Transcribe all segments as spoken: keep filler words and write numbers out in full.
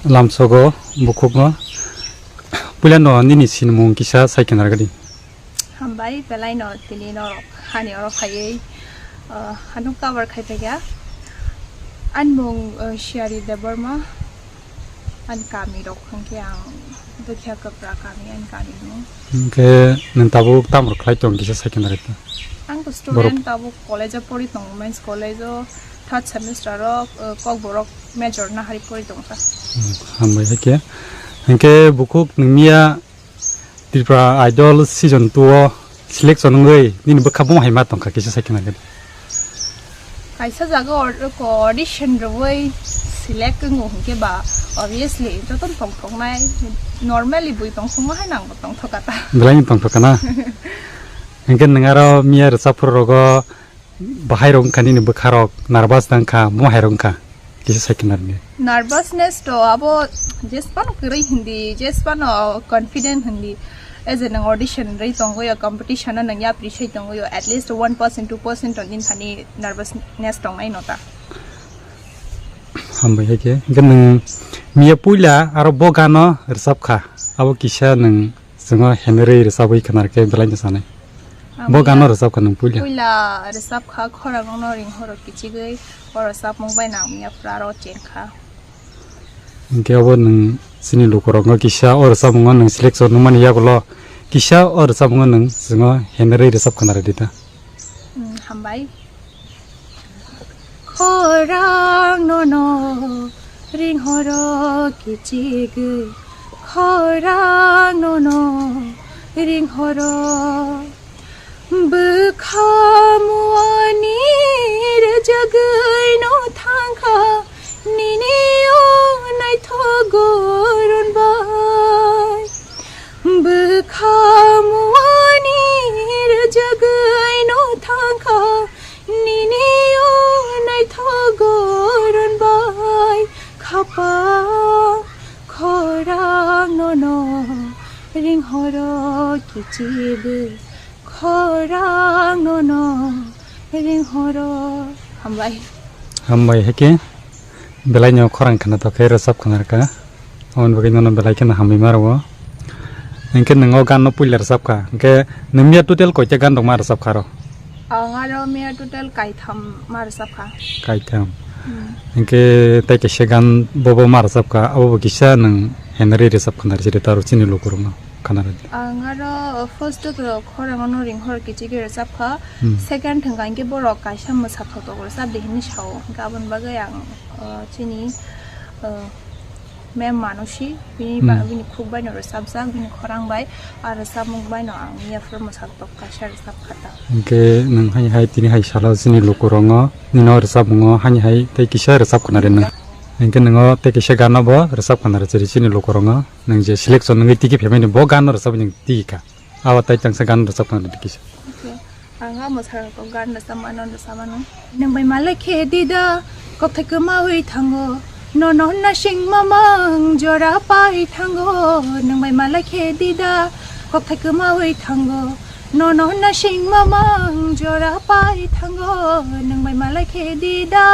Lamsogo bukhukno puilano nini sinimung kisa sai khe narwkdi. Hambai, belai no tini norok hani oro phaiwi, ah, hano cover khai phaikha. Ani mung, ah, Shiyari Debbarma, ani kami rok hwnkhe ang Dukhiya Kapra kami ani kami mung. Hwnkhe nwng tabuk tamo khlai tong kisa sai khe narwkdi. Ang to borok student, tabuk college o pori tongo, Women's College o third semester o, ah, Kokborok major nahari pori tongkha. Hmm, hambai hai khe. Hwnkhe bukhuk nwng miya Tripura Idol season two o selection wngwi nini bwkha buma hai ma tongkha kisa sai khna khe. Kaisa jaga or-, ko audition rwui select wngo hwnkhe ba obviously jotono tongthoknai, normally bui tongthokma hai nangbo tongthokha ta. Belai no tongthokha na? Hwnkhe nwng aro miya rwchapphru rogo Bahai rok wngkha nini bwkha rok nervous da wngkha, buma hai rok wngkha kisa sai khna rwdi. Nervousness to abo jesphano kwrwi hindi, jesphano confident hindi. As a nwng audition rwi tongwi o, competition o nwng yapri sai tongwi o, at least one percent, two percent to nini thani nervousness tongnai no ta. Hambai hai khe. Hwnkhe nwng miya puila aro bo gano rwchap kha. Abo kisa nwng Chwngno henrwi rwchabwi khwnarkhe belai no sanai. Ang bo gano puila, rwchapkha nwng puila? Puila rwchapkha Khorang no ringhoro kichigwi, o rwchapmung bai nang miya pura aro chengkha. Hwnkhe obo nwng chini lukurokno kisa o rwchapmungo nwng selection wngmani yagulo kisa o rwchapmungo nwng chwngno henrwi rwchap khwnarwdi ta. Hmm, hambai. Khorang nono ringhoro kichigwi, khorang nono ringhoro. Bwkha muani rwjagwi no thangkha, nini o naithok goron bai. Bwkha muani rwjagwi no thangkha, nini o naithok goron bai khapang khorang nono ringhoro kichibwi khorang nono ringhoro. Hambai. Hambai hai khe. Belai no khorang khna tokhe rwchap khna rwkha. Aboni bagwi nono belai kheno hambai ma rwo. Hinkhe nwng o gan no puila rwchap kha. Hinkhe nwng miya total koita gan rok ma rwchap kha ro? Ang aro miya total kaitham ma rwchap kha. Kaitham. Hmm. Hinkhe tei kaisa gan bobo ma rwchap kha, abobo kisa nwng henrwi rwchap khna rwchap rw taro chini lukurokno. Khana rwdi. Ang aro first o to khorang no ringhor kichigwi rwchap kha. Hmm. Second thwngkha hinkhe borok kaisa mwsa thotok rwchap di hinwi sao. Hinkhe aboni bagwi ang, uh, chini, uh, ma'am Manushi, bini ba-, hmm, bini khuk bai no rwchapjak, bini khorang bai, ah, rwchapmung bai no ang miya phuru mwsa thotok kaisa rwchap kha ta. Hinkhe nwng hai hai tini hai salo chini lukurokno nini o rwchapmungo hani hai tei kisa rwchap khna rw nwng. Hinkhe nwng o tei kisa gano bo rwchap khna rw chini lukurokno. Nwng je selection wngwi tiki phaimani bo gano rwchapwi nwng tiki kha. Abo tai tangsa gan rwchap kha nang kisa. Okay. Ang amo sara ko gan rwchap mano, rwchap mano. Nwng bai malai khe dida, kokthai kwmawi thango. Nono hwnna sing mamang jora pai thango. Nwng bai malai khe dida, kokthai kwmawi thango. Nono hwnna sing mamang jora pai thango. Nwng bai malai khe dida.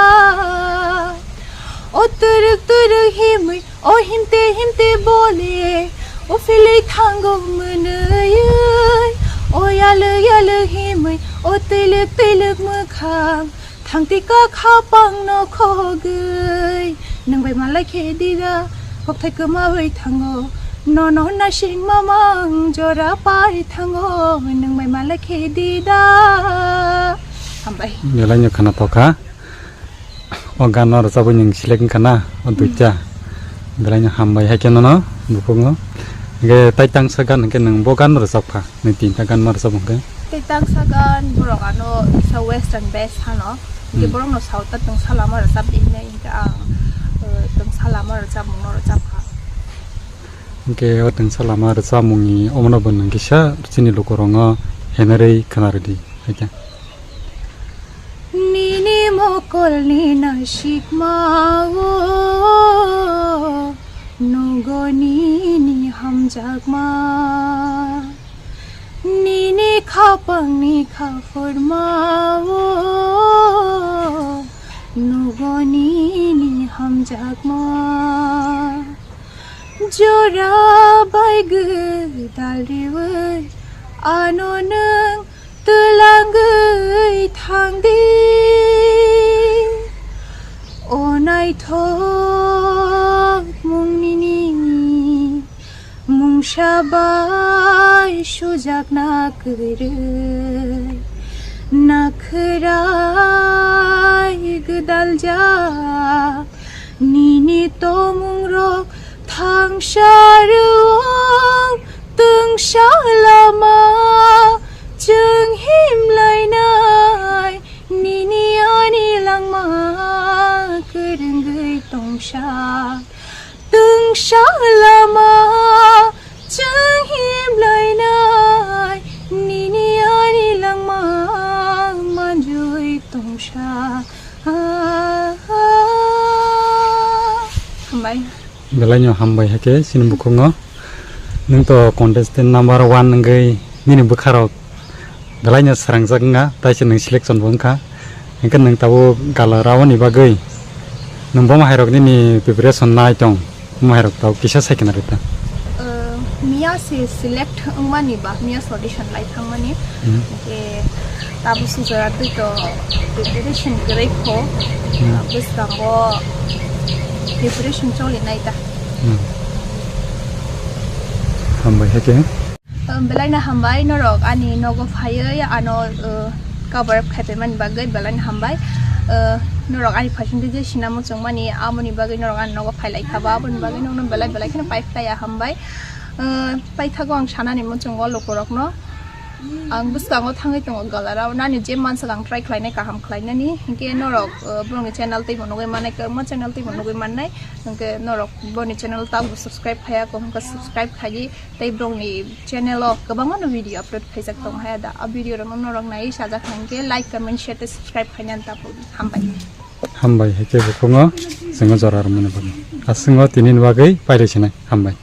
O twrwk twrwk himwi, o himte himte bole, o philwi thango mwnwiwi. O yalwk yalwk himwi, o twilwk twilwk mwkhang, thangti ka khapang no khogwi. Nwng bai malai khe dida, kokthai kwmawi thango. Nono hwnna sing mamang jora pai thango, nwng bai malai khe dida. Hambai. Belai no khana tokha. O gan no rwchapwi nwng select wngkha na, o duita. Hmm. Belai no hambai hai khe nono, bukhukno. Hinkhe tai tangsa gan hinkhe nwng bo gan no rwchap kha, nwng tinta gan ma rwchap hinkhe? Tai tangsa gan borok ano kisa western base hano. Hinkhe hmm, borok no south ta tongsa lama rwchap di hinwi hinkhe ang, uh, tongsa lama rwchapmung no rwchap kha. Hinkhe o tongsa lama rwchapmung ni omono bo nwng kisa chini lukurokno henarwi khna rwdi, hai khe. Nini mokolni nasikmao, nogo nini hamjakma. Nini khapangni khaphurmao, nogo nini hamjakma. Jora bai gwdal riwi ano nwng twlangwi thangdi. O naithok mung nini mungsa bai sujakna kwrwi nakhwrai gwdaljak. Nini tomungrok thangsa rwng twngsa lama chwng himlainai. Nini ani langma kwrwngwi tongsa twngsa lama chwng himlainai. Nini ani langma manjui tongsa. Hambai. Belai no hambai hake chini bukhungo. Nwng to contestant number one wngwi nini bwkharok belai no srangjak wngkha, tai se nwng selection bo wngkha. Hingke nwng tabuk gala rawani bagwi nwng bomo hairok nini preparation nai tong, bomo hairok tabuk kisa sai khna rwta. Uh, miya se select wngmani ba, miya se audition lai thangmani. Hmm. Hingke tabuk sujara twi to preparation kwrwi kho. Hmm. Bwskango preparation choli nai ta. Hmm. Hambai hake. Um, belai no hambai norok ani nogo phaiwi ano, uh, cover up khai paimani bagwi belai no hambai. Uh, norok ani phaisingtwi je sinamo chwngmani amoni bagwi norok ani nogo phailai kha ba aboni bagwi nokno belai belai kheno pai phlai ya hambai. Uh, paithago ang sanani muchungo lukurokno. Ang bwskango thangwi tongo galarao nani je mansak ang try khlainai kaham khlainani. Hinkhe norok, uh, borokni channel teibo nugwi mannai, kwbangma channel teibo nugwi mannai. Hinkhe norok borokni channel tabuk subscribe khaiya, kok hwnkhe subscribe khaidi. Tei borokni channel o kwbangma no video upload khaijak tongo haya da. A video rokno norok naiwi sajak hwnkhe like, comment, share tei subscribe khainani tabuk. Hambai. Hambai hwnkhe bukhungo chwngno jora rwmani bagwi. Aswkno tinini bagwi pairwi sinai. Hambai.